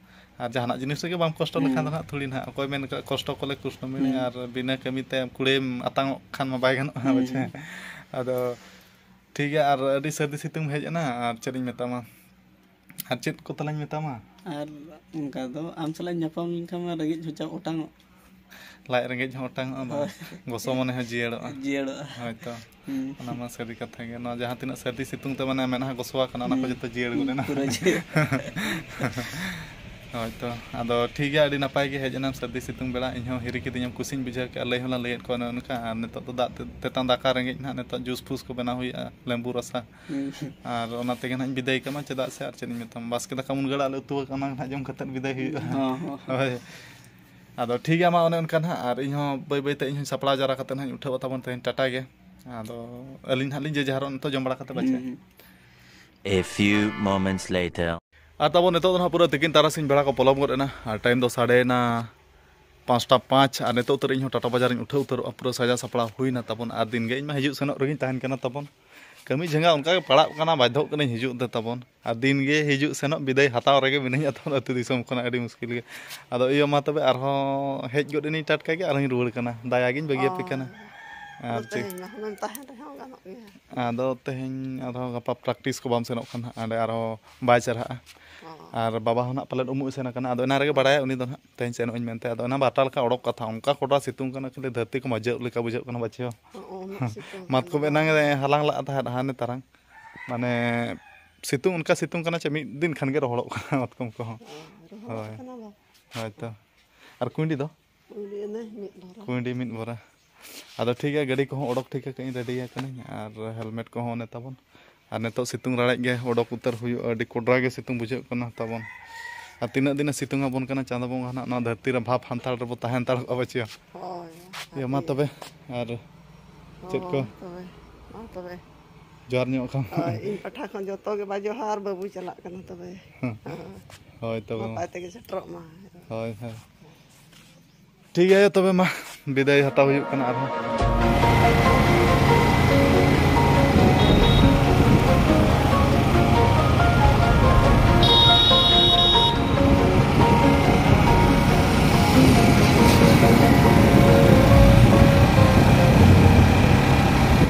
ᱟᱨ ᱡᱟᱦᱟᱱᱟᱜ ᱡᱤᱱᱤᱥ ᱨᱮᱜᱮ ᱵᱟᱢ ᱠᱚᱥᱴᱚ ᱞᱮᱠᱷᱟᱱ ᱦᱩᱸ᱾ ᱫᱚ ᱱᱟᱦᱟᱜ ᱛᱷᱩᱲᱤ ᱱᱟᱦᱟᱜ ᱚᱠᱚᱭ ᱢᱮᱱ ᱠᱟᱜ ᱠᱚᱥᱴᱚ ᱠᱚᱞᱮ ᱠᱩᱥᱴᱚ ᱢᱤᱱᱟᱹᱧᱟ, ᱦᱩᱸ᱾ ᱟᱨ ᱵᱤᱱᱟᱹ ᱠᱟᱹᱢᱤ ᱛᱮ ᱠᱩᱲᱟᱹᱭᱮᱢ ᱟᱛᱟᱝᱚᱜ ᱠᱷᱟᱱ ᱢᱟ ᱵᱟᱭ ᱜᱟᱱᱚᱜᱼᱟ, ᱦᱩᱸ᱾ ᱵᱩᱡᱷᱟᱹᱣ᱾ ᱟᱫᱚ ᱴᱷᱤᱠ ᱜᱮᱭᱟ, ᱟᱨ ᱟᱹᱰᱤ ᱥᱟᱹᱨᱫᱤ ᱥᱤᱛᱩᱝ ᱦᱮᱡ ᱮᱱᱟ, ᱟᱨ ᱪᱮᱫ ᱤᱧ ᱢᱮᱛᱟᱢᱟ, ᱟᱨ ᱪᱮᱫ ᱠᱚ ᱛᱟᱞᱟᱧ ᱢᱮᱛᱟᱢᱟ? ᱟᱨ ᱚᱱᱠᱟ ᱫᱚ ᱟᱢ ᱥᱟᱞᱟᱜ ᱧᱟᱯᱟᱢ ᱞᱮᱱᱠᱷᱟᱱ ᱢᱟ ᱨᱮᱸᱜᱮᱡ ᱦᱚᱸ ᱪᱟᱵ ᱚᱴᱟᱝᱚᱜ᱾ ᱞᱟᱡ ᱨᱮᱸᱜᱮᱡ ᱦᱚᱸ ᱚᱴᱟᱝᱚᱜᱼᱟ, ᱵᱟᱝ? ᱦᱳᱭ᱾ ᱜᱚᱥᱚ ᱢᱚᱱᱮ ᱦᱚᱸ ᱡᱤᱭᱟᱹᱲᱚᱜᱼᱟ᱾ ᱡᱤᱭᱟᱹᱲᱚᱜᱼᱟ᱾ ᱦᱳᱭ ᱛᱚ, ᱦᱩᱸ᱾ ᱚᱱᱟ ᱢᱟ ᱥᱟᱹᱨᱤ ᱠᱟᱛᱷᱟ ᱜᱮ᱾ ᱱᱚᱣᱟ ᱡᱟᱦᱟᱸ ᱛᱤᱱᱟᱹᱜ ᱥᱟᱹᱨᱫᱤ ᱥᱤᱛᱩᱝ ᱛᱮ ᱢᱟᱱᱮ ᱢᱮᱫᱦᱟ ᱜᱚᱥᱚᱣᱟ ᱠᱟᱱᱟ, ᱚᱱᱟ ᱠᱚ ᱦᱩᱸ᱾ ᱡᱚᱛᱚ ᱡᱤᱭᱟᱹᱲ ᱜᱚᱫ ᱦᱩᱸ, ᱮᱱᱟ᱾ ᱯᱩᱨᱟᱹ ᱡᱤᱭᱟᱹᱲ᱾ ᱦᱳᱭ ᱛᱚ, ᱟᱫᱚ ᱴᱷᱤᱠ ᱜᱮᱭᱟ, ᱟᱹᱰᱤ ᱱᱟᱯᱟᱭ ᱜᱮ ᱦᱮᱡ ᱮᱱᱟᱢ ᱥᱟᱹᱨᱫᱤ ᱥᱤᱛᱩᱝ ᱵᱮᱲᱟ᱾ ᱤᱧ ᱦᱚᱸ ᱦᱤᱨᱤ ᱠᱤᱫᱤᱧᱟᱢ, ᱠᱩᱥᱤᱧ ᱵᱩᱡᱷᱟᱹᱣ ᱠᱮᱜᱼᱟ, ᱞᱟᱹᱭ ᱦᱚᱸᱞᱟᱝ ᱞᱟᱹᱭᱟᱫ ᱠᱚᱣᱟ ᱚᱱᱮ ᱚᱱᱠᱟ᱾ ᱟᱨ ᱱᱤᱛᱚᱜ ᱫᱚ ᱫᱟᱜ ᱛᱮ-, ᱛᱮᱛᱟᱝ ᱫᱟᱠᱟ ᱨᱮᱸᱜᱮᱡ ᱱᱟᱦᱟᱜ, ᱱᱤᱛᱚᱜ ᱡᱩᱥ ᱯᱷᱩᱥ ᱠᱚ ᱵᱮᱱᱟᱣ ᱦᱩᱭᱩᱜᱼᱟ, ᱞᱮᱵᱩ ᱨᱟᱥᱟ᱾ ᱦᱩᱸ᱾ ᱟᱨ ᱚᱱᱟ ᱛᱮᱜᱮ ᱱᱟᱦᱟᱜ ᱤᱧ ᱵᱤᱫᱟᱹᱭ ᱠᱟᱢᱟ, ᱪᱮᱫᱟᱜ ᱥᱮ ᱟᱨ ᱪᱮᱫ ᱤᱧ ᱢᱮᱛᱟᱢᱟ, ᱵᱟᱥᱠᱮ ᱫᱟᱠᱟ ᱢᱩᱱᱜᱟᱹ ᱟᱲᱟᱜ ᱞᱮ ᱩᱛᱩ ᱟᱠᱟᱫ, ᱚᱱᱟ ᱱᱟᱦᱟᱜ ᱡᱚᱢ ᱠᱟᱛᱮᱫ ᱵᱤᱫᱟᱹᱭ ᱦᱩᱭᱩᱜᱼᱟ᱾ ᱦᱚᱸ, ᱦᱚᱸ, ᱦᱚᱸ᱾ ᱦᱳᱭ᱾ ᱟᱫᱚ ᱴᱷᱤᱠ ᱜᱮᱭᱟ, ᱢᱟ ᱚᱱᱮ ᱚᱱᱠᱟ ᱱᱟᱦᱟᱜ, ᱟᱨ ᱤᱧ ᱦᱚᱸ ᱵᱟᱹᱭ ᱵᱟᱹᱭ ᱛᱮ ᱤᱧ ᱦᱚᱸᱧ ᱥᱟᱯᱲᱟᱣ ᱡᱟᱣᱨᱟ ᱠᱟᱛᱮᱫ ᱱᱟᱦᱟᱜ ᱤᱧ ᱩᱴᱷᱟᱹᱣᱟ ᱛᱟᱵᱚᱱ ᱛᱮᱦᱮᱧ ᱴᱟᱴᱟ ᱜᱮ᱾ ᱟᱫᱚ ᱟᱹᱞᱤᱧ ᱱᱟᱦᱟᱜ ᱞᱤᱧ ᱡᱮ ᱡᱟᱦᱟᱨᱚᱜ ᱱᱤᱛᱚᱜ ᱡᱚᱢ ᱵᱟᱲᱟ ᱠᱟᱛᱮᱫ ᱯᱟᱪᱮ᱾ ᱦᱩᱸ, ᱦᱩᱸ᱾ A few moments later. ᱟᱨ ᱛᱟᱵᱚᱱ ᱱᱤᱛᱚᱜ ᱫᱚ ᱱᱟᱦᱟᱜ ᱯᱩᱨᱟᱹ ᱛᱤᱠᱤᱱ ᱛᱟᱨᱟᱥᱤᱧ ᱵᱮᱲᱟ ᱠᱚ ᱯᱚᱞᱚᱢ ᱜᱚᱫ ᱮᱱᱟ, ᱟᱨ ᱴᱟᱭᱤᱢ ᱫᱚ ᱥᱟᱰᱮᱭᱮᱱᱟ ᱯᱟᱸᱪᱴᱟ ᱯᱟᱸᱪ, ᱟᱨ ᱱᱤᱛᱚᱜ ᱩᱛᱟᱹᱨ ᱤᱧ ᱦᱚᱸ ᱴᱟᱴᱟ ᱵᱟᱡᱟᱨ ᱤᱧ ᱩᱴᱷᱟᱹᱣ ᱩᱛᱟᱹᱨᱚᱜᱼᱟ, ᱯᱩᱨᱟᱹ ᱥᱟᱡᱟᱣ ᱥᱟᱯᱲᱟᱣ ᱦᱩᱭᱱᱟ ᱛᱟᱵᱚᱱ᱾ ᱟᱨ ᱫᱤᱱ ᱜᱮ ᱤᱧ ᱢᱟ ᱦᱤᱡᱩᱜ ᱥᱮᱱᱚᱜ ᱨᱮᱜᱮᱧ ᱛᱟᱦᱮᱱ ᱠᱟᱱᱟ ᱛᱟᱵᱚᱱ, ᱠᱟᱹᱢᱤ ᱡᱷᱟᱸᱜᱟ ᱚᱱᱠᱟ ᱜᱮ ᱯᱟᱲᱟᱜ ᱠᱟᱱᱟ, ᱵᱟᱫᱽᱫᱷᱚᱜ ᱠᱟᱹᱱᱟᱹᱧ ᱦᱤᱡᱩᱜ ᱛᱮ ᱛᱟᱵᱚᱱ᱾ ᱟᱨ ᱫᱤᱱ ᱜᱮ ᱦᱤᱡᱩᱜ ᱥᱮᱱᱚᱜ ᱵᱤᱫᱟᱹᱭ ᱦᱟᱛᱟᱣ ᱨᱮᱜᱮ ᱢᱤᱱᱟᱹᱧᱟ ᱛᱟᱵᱚᱱ ᱟᱹᱛᱩ ᱫᱤᱥᱚᱢ ᱠᱷᱚᱱᱟᱜ, ᱟᱹᱰᱤ ᱢᱩᱥᱠᱤᱞ ᱜᱮ᱾ ᱟᱫᱚ ᱤᱭᱟᱹ ᱢᱟ ᱛᱚᱵᱮ ᱟᱨᱦᱚᱸ ᱦᱮᱡ ᱜᱚᱫ ᱮᱱᱟᱹᱧ ᱴᱟᱴᱠᱟ ᱜᱮ, ᱟᱨᱦᱚᱸᱧ ᱨᱩᱣᱟᱹᱲ ᱠᱟᱱᱟ, ᱫᱟᱭᱟ ᱜᱤᱧ ᱵᱟᱹᱜᱤᱭᱟᱯᱮ ᱚ᱾ ᱠᱟᱱᱟ᱾ ᱟᱨ ᱟᱫᱚ ᱪᱮᱫ? ᱛᱮᱦᱮᱧ ᱢᱟ ᱦᱩᱱᱟᱹᱝ ᱛᱟᱦᱮᱱ ᱨᱮᱦᱚᱸ ᱜᱟᱱᱚᱜ ᱜᱮᱭᱟ᱾ ᱟᱫᱚ ᱛᱮᱦᱮᱧ ᱟᱨᱦᱚᱸ ᱜᱟᱯᱟ ᱯᱨᱮᱠᱴᱤᱥ ᱠᱚ ᱵᱟᱢ ᱥᱮᱱᱚᱜ ᱠᱷᱟᱱ ᱦᱟᱸᱜ ᱚᱸᱰᱮ ᱟᱨᱦᱚᱸ ᱵᱟᱭ ᱪᱮᱨᱦᱟᱜᱼᱟ᱾ ᱚ᱾ ᱟᱨ ᱵᱟᱵᱟ ᱦᱚᱸ ᱱᱟᱦᱟᱜ ᱯᱟᱞᱮᱫ ᱩᱢᱩᱜ ᱮ ᱥᱮᱱ ᱟᱠᱟᱱᱟ, ᱟᱫᱚ ᱮᱱᱟᱝ ᱨᱮᱜᱮ ᱵᱟᱲᱟᱭᱟ ᱩᱱᱤ ᱫᱚ ᱱᱟᱦᱟᱜ ᱛᱮᱦᱮᱧ ᱥᱮᱱᱚᱜ ᱟᱹᱧ ᱢᱮᱱᱛᱮ᱾ ᱟᱫᱚ ᱚᱱᱟ ᱵᱟᱨᱚᱴᱟ ᱞᱮᱠᱟ ᱚᱰᱚᱠ ᱠᱟᱛᱷᱟ, ᱚᱱᱠᱟ ᱠᱚᱰᱨᱟ ᱥᱤᱛᱩᱝ ᱠᱟᱱᱟ, ᱠᱷᱟᱹᱞᱤ ᱫᱷᱟᱹᱨᱛᱤ ᱠᱚ ᱢᱟᱹᱡᱟᱹᱜ ᱞᱮᱠᱟ ᱵᱩᱡᱷᱟᱹᱜ ᱠᱟᱱᱟ ᱵᱟᱪᱷᱮ᱾ ᱦᱚᱸ, ᱩᱱᱟᱹᱜ ᱥᱤᱛᱩᱝ ᱢᱟᱛᱠᱚᱢ ᱠᱟᱱᱟ᱾ ᱮᱱᱟᱝ ᱮ ᱦᱟᱞᱟᱝ ᱞᱟᱜ ᱛᱟᱦᱮᱸᱫ ᱦᱟᱱᱮ ᱛᱟᱨᱟᱝ, ᱢᱟᱱᱮ ᱥᱤᱛᱩᱝ, ᱚᱱᱠᱟ ᱥᱤᱛᱩᱝ ᱠᱟᱱᱟ ᱪᱮ, ᱢᱤᱫ ᱫᱤᱱ ᱠᱷᱟᱱ ᱜᱮ ᱨᱚᱦᱚᱲᱚᱜ ᱠᱟᱱᱟ ᱢᱟᱛᱠᱚᱢ ᱠᱚᱦᱚᱸ᱾ ᱦᱳᱭ, ᱨᱚᱦᱚᱲᱚᱜ ᱦᱳᱭ᱾ ᱠᱟᱱᱟ ᱵᱟ᱾ ᱦᱳᱭ ᱛᱚ᱾ ᱟᱨ ᱠᱩᱸᱭᱰᱤ ᱫᱚ? ᱠᱩᱸᱭᱰᱤ ᱚᱱᱮ ᱢᱤᱫ ᱵᱷᱚᱨᱟ᱾ ᱠᱩᱸᱭᱰᱤ ᱢᱤᱫ ᱵᱷᱚᱨᱟ᱾ ᱟᱫᱚ ᱴᱷᱤᱠ ᱜᱮᱭᱟ, ᱜᱟᱹᱰᱤ ᱠᱚᱦᱚᱸ ᱚᱰᱚᱠ ᱴᱷᱤᱠ ᱟᱠᱟᱫ ᱟᱹᱧ, ᱨᱮᱰᱤ ᱟᱠᱟᱱᱟᱹᱧ, ᱟᱨ helmet ᱠᱚᱦᱚᱸ ᱚᱱᱮ ᱛᱟᱵᱚᱱ᱾ ᱟᱨ ᱱᱤᱛᱚᱜ ᱥᱤᱛᱩᱝ ᱨᱟᱲᱮᱡ ᱜᱮ ᱚᱰᱚᱠ ᱩᱛᱟᱹᱨ ᱦᱩᱭᱩᱜᱼᱟ, ᱟᱹᱰᱤ ᱠᱚᱰᱨᱟ ᱜᱮ ᱥᱤᱛᱩᱝ ᱵᱩᱡᱷᱟᱹᱜ ᱠᱟᱱᱟ ᱛᱟᱵᱚᱱ᱾ ᱟᱨ ᱛᱤᱱᱟᱹᱜ ᱫᱤᱱᱮ ᱥᱤᱛᱩᱝ ᱟᱵᱚᱱ ᱠᱟᱱᱟ ᱪᱟᱸᱫᱚ ᱵᱚᱸᱜᱟ ᱱᱟᱜ, ᱱᱚᱣᱟ ᱫᱷᱟᱹᱨᱛᱤ ᱨᱮ ᱵᱷᱟᱵᱽ ᱦᱟᱱᱛᱟᱲ ᱨᱮᱵᱚ ᱛᱟᱦᱮᱸ ᱦᱟᱱᱛᱟᱲ ᱠᱚᱜᱼᱟ ᱯᱟᱪᱮ᱾ ᱦᱳᱭ, ᱤᱭᱟᱹ ᱢᱟ ᱦᱟᱯᱮ᱾ ᱛᱚᱵᱮ, ᱟᱨ ᱪᱮᱫ ᱠᱚ? ᱦᱳᱭ, ᱛᱚᱵᱮ, ᱢᱟ ᱛᱚᱵᱮ᱾ ᱡᱚᱦᱟᱨ ᱧᱚᱜ ᱠᱟᱢ᱾ ᱦᱳᱭ, ᱤᱧ ᱯᱟᱦᱴᱟ ᱠᱷᱚᱱ ᱡᱚᱛᱚ ᱜᱮ ᱵᱟ ᱡᱚᱦᱟᱨ, ᱵᱟᱹᱵᱩ ᱪᱟᱞᱟᱜ ᱠᱟᱱᱟ ᱛᱚᱵᱮ᱾ ᱦᱮᱸ᱾ ᱦᱳᱭ ᱛᱚᱵᱮ ᱢᱟ᱾ ᱱᱟᱯᱟᱭ ᱛᱮᱜᱮ ᱥᱮᱴᱮᱨᱚᱜ ᱢᱟ᱾ ᱦᱳᱭ, ᱦᱳᱭ᱾ ᱴᱷᱤᱠ ᱜᱮᱭᱟ ᱛᱚᱵᱮ ᱢᱟ, ᱵᱤᱫᱟᱹᱭ ᱦᱟᱛᱟᱣ ᱦᱩᱭᱩᱜ ᱠᱟᱱᱟ ᱟᱨᱦᱚᱸ᱾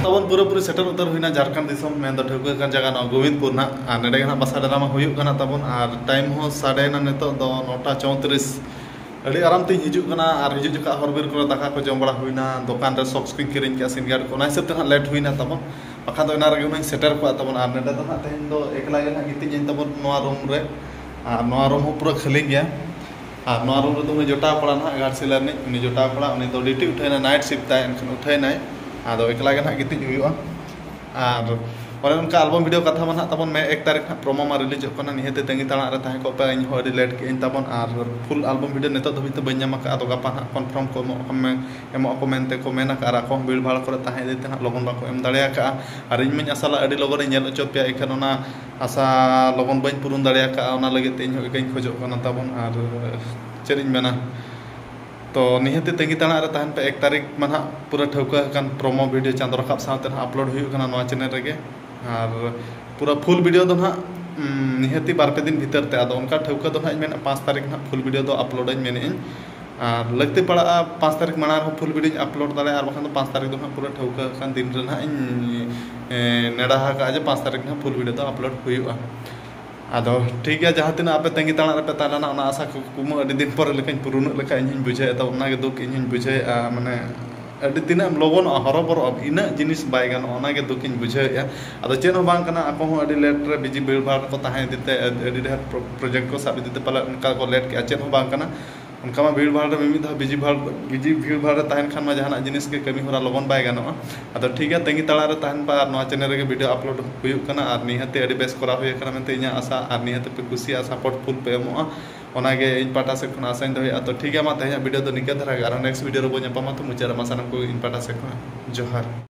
ᱛᱟᱵᱚᱱ ᱯᱩᱨᱟᱹᱯᱩᱨᱤ ᱥᱮᱴᱮᱨ ᱩᱛᱟᱹᱨ ᱦᱩᱭᱱᱟ ᱡᱷᱟᱲᱠᱷᱚᱸᱰ ᱫᱤᱥᱚᱢ, ᱢᱮᱱᱫᱚ ᱴᱷᱟᱹᱣᱠᱟᱹ ᱟᱠᱟᱱ ᱡᱟᱭᱜᱟ ᱱᱚᱣᱟ ᱜᱳᱵᱤᱱᱫᱯᱩᱨ ᱱᱟᱜ᱾ ᱟᱨ ᱱᱚᱰᱮ ᱜᱮ ᱱᱟᱜ ᱵᱟᱥᱟ ᱰᱮᱨᱟ ᱢᱟ ᱦᱩᱭᱩᱜ ᱠᱟᱱᱟ ᱛᱟᱵᱚᱱ, ᱟᱨ time ᱦᱚᱸ ᱥᱟᱰᱮᱭᱮᱱᱟ ᱱᱤᱛᱚᱜ ᱫᱚ ᱱᱚᱴᱟ ᱪᱳᱭᱛᱨᱤᱥ᱾ ᱟᱹᱰᱤ ᱟᱨᱟᱢ ᱛᱤᱧ ᱦᱤᱡᱩᱜ ᱠᱟᱱᱟ, ᱟᱨ ᱦᱤᱡᱩᱜ ᱡᱚᱠᱷᱟᱜ ᱦᱚᱨ ᱵᱤᱨ ᱠᱚᱨᱮ ᱫᱟᱠᱟ ᱠᱚ ᱡᱚᱢ ᱵᱟᱲᱟ ᱦᱩᱭᱱᱟ, ᱫᱚᱠᱟᱱ ᱨᱮ socks ᱠᱚᱧ ᱠᱤᱨᱤᱧ ᱠᱮᱜᱼᱟ, ᱥᱤᱱᱜᱟᱨᱰ ᱠᱚ, ᱚᱱᱟ ᱦᱤᱥᱟᱹᱵ ᱛᱮ ᱱᱟᱜ late ᱦᱩᱭᱱᱟ ᱛᱟᱵᱚᱱ, ᱵᱟᱠᱷᱟᱱ ᱫᱚ ᱮᱱᱟᱝ ᱨᱮᱜᱮ ᱦᱩᱱᱟᱹᱝ ᱥᱮᱴᱮᱨ ᱠᱚᱜᱼᱟ ᱛᱟᱵᱚᱱ᱾ ᱟᱨ ᱱᱚᱰᱮ ᱫᱚ ᱱᱟᱜ ᱛᱮᱦᱮᱧ ᱫᱚ ᱮᱠᱞᱟ ᱜᱮ ᱱᱟᱜ ᱜᱤᱛᱤᱡ ᱟᱹᱧ ᱛᱟᱵᱚᱱ ᱱᱚᱣᱟ room ᱨᱮ, ᱟᱨ ᱱᱚᱣᱟ room ᱦᱚᱸ ᱯᱩᱨᱟᱹ ᱠᱷᱟᱹᱞᱤ ᱜᱮᱭᱟ᱾ ᱟᱨ ᱱᱚᱣᱟ room ᱨᱮᱫᱚ ᱩᱱᱤ ᱡᱚᱴᱟᱣ ᱠᱚᱲᱟ ᱱᱟᱦᱟᱜ ᱜᱷᱟᱴᱥᱤᱞᱟᱹ ᱨᱤᱱᱤᱡ, ᱩᱱᱤ ᱡᱚᱴᱟᱣ ᱠᱚᱲᱟ, ᱩᱱᱤ ᱫᱚ duty ᱩᱴᱷᱟᱹᱭᱱᱟ, night shift ᱛᱟᱭ, ᱮᱱᱠᱷᱟᱱ ᱩᱴᱷᱟᱹᱭᱱᱟᱭ, ᱟᱫᱚ ᱮᱠᱞᱟ ᱜᱮ ᱱᱟᱦᱟᱜ ᱜᱤᱛᱤᱡ ᱦᱩᱭᱩᱜᱼᱟ᱾ ᱟᱨ ᱚᱱᱮ ᱚᱱᱠᱟ album video ᱠᱟᱛᱷᱟ ᱢᱟ ᱱᱟᱦᱟᱜ ᱛᱟᱵᱚᱱ ᱢᱮ ᱮᱠ ᱛᱟᱹᱨᱤᱠᱷ ᱱᱟᱦᱟᱜ promo ᱢᱟ releaseᱚᱜ ᱠᱟᱱᱟ, ᱱᱤᱦᱟᱹᱛ ᱛᱮ ᱛᱟᱺᱜᱤ ᱛᱟᱲᱟᱜ ᱨᱮ ᱛᱟᱦᱮᱸ ᱠᱚᱜ ᱯᱮ᱾ ᱤᱧ ᱦᱚᱸ ᱟᱹᱰᱤ late ᱠᱮᱜᱼᱟᱹᱧ ᱛᱟᱵᱚᱱ, ᱟᱨ full album video ᱱᱤᱛᱚᱜ ᱫᱷᱟᱹᱵᱤᱡ ᱛᱮ ᱵᱟᱹᱧ ᱧᱟᱢ ᱟᱠᱟᱫᱼᱟ, ᱟᱫᱚ ᱜᱟᱯᱟ ᱱᱟᱦᱟᱜ confirm ᱠᱚ ᱮᱢᱚᱜ ᱠᱟᱱ ᱢᱮ, ᱮᱢᱚᱜ ᱟᱠᱚ ᱢᱮᱱᱛᱮ ᱠᱚ ᱢᱮᱱ ᱟᱠᱟᱫᱼᱟ, ᱟᱨ ᱟᱠᱚ ᱦᱚᱸ ᱵᱷᱤᱲ ᱵᱷᱟᱲ ᱠᱚᱨᱮ ᱛᱟᱦᱮᱸ ᱤᱫᱤ ᱛᱮ ᱱᱟᱦᱟᱜ ᱞᱚᱜᱚᱱ ᱵᱟᱠᱚ ᱮᱢ ᱫᱟᱲᱮ ᱟᱠᱟᱫᱼᱟ᱾ ᱟᱨ ᱤᱧ ᱢᱟᱧ ᱟᱥᱟ ᱞᱮᱫ ᱟᱹᱰᱤ ᱞᱚᱜᱚᱱᱤᱧ ᱧᱮᱞ ᱦᱚᱪᱚ ᱯᱮᱭᱟ, ᱮᱱᱠᱷᱟᱱ ᱚᱱᱟ ᱟᱥᱟ ᱞᱚᱜᱚᱱ ᱵᱟᱹᱧ ᱯᱩᱨᱩᱱ ᱫᱟᱲᱮ ᱟᱠᱟᱫᱼᱟ, ᱚᱱᱟ ᱞᱟᱹᱜᱤᱫ ᱛᱮ ᱤᱧ ᱦᱚᱸ ᱤᱠᱟᱹᱧ ᱠᱷᱚᱡᱚᱜ ᱠᱟᱱᱟ ᱛᱟᱵᱚᱱ᱾ ᱟᱨ ᱪᱮᱫ ᱤᱧ ᱢᱮᱱᱟ, ᱛᱚ ᱱᱤᱦᱟᱹᱛ ᱛᱮ ᱛᱟᱺᱜᱤ ᱛᱟᱲᱟᱜ ᱨᱮ ᱛᱟᱦᱮᱱ ᱯᱮ᱾ ᱮᱠ ᱛᱟᱹᱨᱤᱠᱷ ᱢᱟ ᱱᱟᱦᱟᱜ ᱯᱩᱨᱟᱹ ᱴᱷᱟᱹᱣᱠᱟᱹ ᱟᱠᱟᱱ, promo video ᱪᱟᱸᱫᱚ ᱨᱟᱠᱟᱵ ᱥᱟᱶᱛᱮ ᱱᱟᱦᱟᱜ upload ᱦᱩᱭᱩᱜ ᱠᱟᱱᱟ ᱱᱚᱣᱟ channel ᱨᱮᱜᱮ᱾ ᱟᱨ ᱯᱩᱨᱟᱹ full video ᱫᱚ ᱱᱟᱦᱟᱜ, ᱩᱢ, ᱱᱤᱦᱟᱹᱛᱤ ᱵᱟᱨ ᱯᱮ ᱫᱤᱱ ᱵᱷᱤᱛᱟᱹᱨ ᱛᱮ, ᱟᱫᱚ ᱚᱱᱠᱟ ᱴᱷᱟᱹᱣᱠᱟᱹ ᱫᱚ ᱱᱟᱦᱟᱜ ᱤᱧ ᱢᱮᱱᱟ ᱯᱟᱸᱪ ᱛᱟᱹᱨᱤᱠᱷ ᱱᱟᱦᱟᱜ full video ᱫᱚ upload ᱟᱹᱧ ᱢᱮᱱᱮᱫ ᱟᱹᱧ᱾ ᱟᱨ ᱞᱟᱹᱠᱛᱤ ᱯᱟᱲᱟᱜᱼᱟ ᱯᱟᱸᱪ ᱛᱟᱹᱨᱤᱠᱷ ᱢᱟᱲᱟᱝ ᱨᱮᱦᱚᱸ full videoᱧ upload ᱫᱟᱲᱮᱭᱟᱜᱼᱟ, ᱟᱨ ᱵᱟᱠᱷᱟᱱ ᱫᱚ ᱯᱟᱸᱪ ᱛᱟᱹᱨᱤᱠᱷ ᱫᱚ ᱱᱟᱦᱟᱜ ᱯᱩᱨᱟᱹ ᱴᱷᱟᱹᱣᱠᱟᱹ ᱟᱠᱟᱱ ᱫᱤᱱ ᱨᱮ ᱱᱟᱦᱟᱜ ᱤᱧ, ᱮ, ᱱᱮᱰᱟ ᱟᱠᱟᱫᱼᱟ ᱡᱮ ᱯᱟᱸᱪ ᱛᱟᱹᱨᱤᱠᱷ ᱱᱟᱦᱟᱜ full video ᱫᱚ upload ᱦᱩᱭᱩᱜᱼᱟ᱾ ᱟᱫᱚ ᱴᱷᱤᱠ ᱜᱮᱭᱟ, ᱡᱟᱦᱟᱸ ᱛᱤᱱᱟᱹᱜ ᱟᱯᱮ ᱛᱟᱺᱜᱤ ᱛᱟᱲᱟᱜ ᱨᱮᱯᱮ ᱛᱟᱦᱮᱸ ᱞᱮᱱᱟ, ᱚᱱᱟ ᱟᱥᱟ ᱠᱩᱠᱢᱩ ᱟᱹᱰᱤ ᱫᱤᱱ ᱯᱚᱨᱮ ᱞᱮᱠᱟᱧ ᱯᱩᱨᱩᱱᱚᱜ ᱞᱮᱠᱟ ᱤᱧ ᱦᱚᱧ ᱵᱩᱡᱷᱟᱹᱣᱮᱫ ᱛᱟᱵᱚᱱᱟ, ᱚᱱᱟᱜᱮ ᱫᱩᱠ ᱤᱧ ᱦᱚᱧ ᱵᱩᱡᱷᱟᱹᱣᱮᱫᱼᱟ, ᱢᱟᱱᱮ ᱟᱹᱰᱤ ᱛᱤᱱᱟᱹᱜ ᱮᱢ ᱞᱚᱜᱚᱱᱚᱜᱼᱟ, ᱦᱚᱨᱚᱵᱚᱨᱚᱜᱼᱟ, ᱤᱱᱟᱹᱜ ᱡᱤᱱᱤᱥ ᱵᱟᱭ ᱜᱟᱱᱚᱜᱼᱟ᱾ ᱚᱱᱟᱜᱮ ᱫᱩᱠᱤᱧ ᱵᱩᱡᱷᱟᱹᱣᱮᱫᱼᱟ᱾ ᱟᱫᱚ ᱪᱮᱫ ᱦᱚᱸ ᱵᱟᱝ ᱠᱟᱱᱟ, ᱟᱠᱚ ᱦᱚᱸ ᱟᱹᱰᱤ ᱞᱮᱴ ᱨᱮ ᱵᱤᱡᱤ ᱵᱷᱤᱲ ᱵᱷᱟᱲ ᱨᱮᱠᱚ ᱛᱟᱦᱮᱸ ᱤᱫᱤ ᱛᱮ, ᱟᱹᱰᱤ ᱰᱷᱮᱨ ᱯᱨᱚ- ᱯᱨᱚᱡᱮᱠᱴ ᱠᱚ ᱥᱟᱵ ᱤᱫᱤ ᱛᱮ ᱯᱟᱞᱮ ᱚᱱᱠᱟ ᱠᱚ ᱞᱮᱴ ᱠᱮᱜᱼᱟ᱾ ᱪᱮᱫ ᱦᱚᱸ ᱵᱟᱝ ᱠᱟᱱᱟ, ᱚᱱᱠᱟ ᱢᱟ ᱵᱷᱤᱲ ᱵᱷᱟᱲ ᱨᱮ ᱢᱤᱢᱤᱫ ᱫᱷᱟᱣ ᱵᱤᱡᱤ ᱵᱷᱟᱲ ᱵᱤᱡᱤ ᱵᱷᱤᱲ ᱵᱷᱟᱲ ᱨᱮ ᱛᱟᱦᱮᱱ ᱠᱷᱟᱱ ᱢᱟ ᱡᱟᱦᱟᱱᱟᱜ ᱡᱤᱱᱤᱥ ᱜᱮ ᱠᱟᱹᱢᱤ ᱦᱚᱨᱟ ᱞᱚᱜᱚᱱ ᱵᱟᱭ ᱜᱟᱱᱚᱜᱼᱟ᱾ ᱟᱫᱚ ᱴᱷᱤᱠ ᱜᱮᱭᱟ, ᱛᱟᱺᱜᱤ ᱛᱟᱲᱟᱜ ᱨᱮ ᱛᱟᱦᱮᱱ ᱯᱮ ᱟᱨ ᱱᱚᱣᱟ ᱪᱮᱱᱮᱞ ᱨᱮᱜᱮ ᱵᱷᱤᱰᱤᱭᱳ ᱟᱯᱞᱳᱰ ᱦᱩᱭᱩᱜ ᱠᱟᱱᱟ ᱟᱨ ᱱᱤᱦᱟᱹᱛ ᱟᱹᱰᱤ ᱵᱮᱥ ᱠᱚᱨᱟᱣ ᱦᱩᱭ ᱟᱠᱟᱱᱟ ᱢᱮᱱᱛᱮ ᱤᱧᱟᱹᱜ ᱟᱥᱟ ᱟᱨ ᱱᱤᱦᱟᱹᱛ ᱯᱮ ᱠᱩᱥᱤᱭᱟᱜᱼᱟ, ᱥᱟᱯᱳᱨᱴ ᱯᱷᱩᱞ ᱯᱮ ᱮᱢᱚᱜᱼᱟ᱾ ᱚᱱᱟᱜᱮ ᱤᱧ ᱯᱟᱦᱴᱟ ᱥᱮᱫ ᱠᱷᱚᱱ ᱟᱥᱟᱧ ᱫᱚᱦᱚᱭᱮᱫᱼᱟ᱾ ᱛᱚ ᱴᱷᱤᱠ ᱜᱮᱭᱟ, ᱢᱟ ᱛᱮᱦᱮᱧᱟᱜ ᱵᱷᱤᱰᱤᱭᱳ ᱫᱚ ᱱᱤᱝᱠᱟᱹ ᱫᱷᱟᱨᱟ ᱜᱮ, ᱟᱨᱦᱚᱸ ᱱᱮᱠᱥᱴ ᱵᱷᱤᱰᱤᱭᱳ ᱨᱮᱵᱚᱱ ᱧᱟᱯᱟᱢᱟ᱾ ᱛᱚ ᱢᱩᱪᱟᱹᱫ ᱨᱮ ᱢᱟ ᱥᱟᱱᱟᱢ ᱠᱚᱜᱮ ᱤᱧ ᱯᱟᱦᱴᱟ ᱥᱮᱫ ᱠᱷᱚᱱ ᱡᱚᱦᱟᱨ᱾